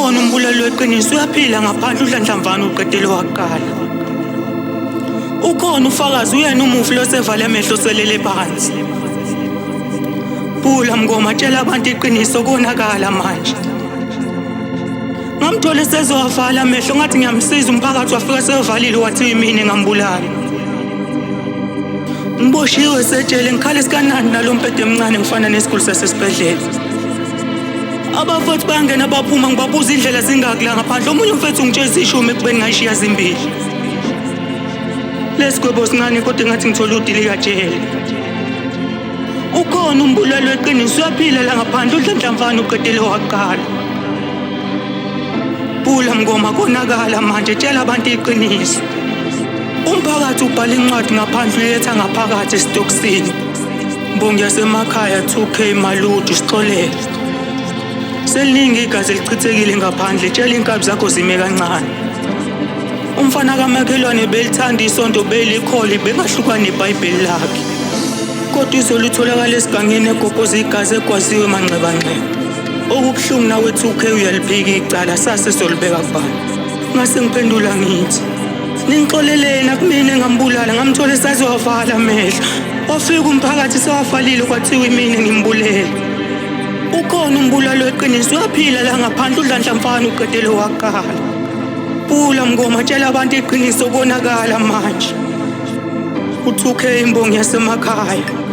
Ukhona umbulali weqiniso, uyaphila ngaphandle, udlanhlamvana uqedele waqala. Ukhona ufakazi, uyena umufi losevale amehlo selele phansi. Bula Mngoma, tshela abantu iqiniso, konakala manje. Ngamthola esezowavala amehlo, ngathi ngiyamsiza, umphakathi wafika seyovalile, wathi yimina ngambulala. Ngiboshiwe sejele, ngikhala esikanani nalo mbhede emncane, ngifana nesiguli sasesibhedlela. Abafowethu bayangena baphuma, ngibabuza indlela zingaki la ngaphandle. Omunye umfethu ungitshela ishumi ekubeni ngayishiya zimbili. Lesigwebo sincane kodwa engathi ngithola udilika jele. Ukhona umbulali weqiniso, uyaphila la ngaphandle, udlanhlamvana uqedele waqala. Bula Mngoma, konakala manje, tshela abantu iqiniso. Umphakathi ubhala incwadi ngaphandle, uyiletha ngaphakathi esitokisini. Mbongi yasemakhaya 2K Maluti, sixolele. Seliningi igazi elichithekile ngaphandle, tshela inkabi zakho zime kancane. Umfana kamakhelwane belithanda isonto, belikhole, bengahlukani nebhayibheli lakhe. Kodwa izolo utholakala esigangeni egobhoza igazi, egwaziwe manxebanxeba. Okubuhlungu nawe 2K uyaliphika icala, sase solibeka kubani? Ngase ngiphendula ngithi, ningixoleleni, akumina engambulala, ngamthola esazowavala amehlo. Wafika umphakathi sewafalile, kwathiwa imina ngimbulele. Ukhona umbulali weqiniso, uyaphila la ngaphandle, udlanhlamfana uqedele waqala. Bula Mngoma, tshela abantu iqiniso, konakala manje. U2K imbongi yasemakhaya.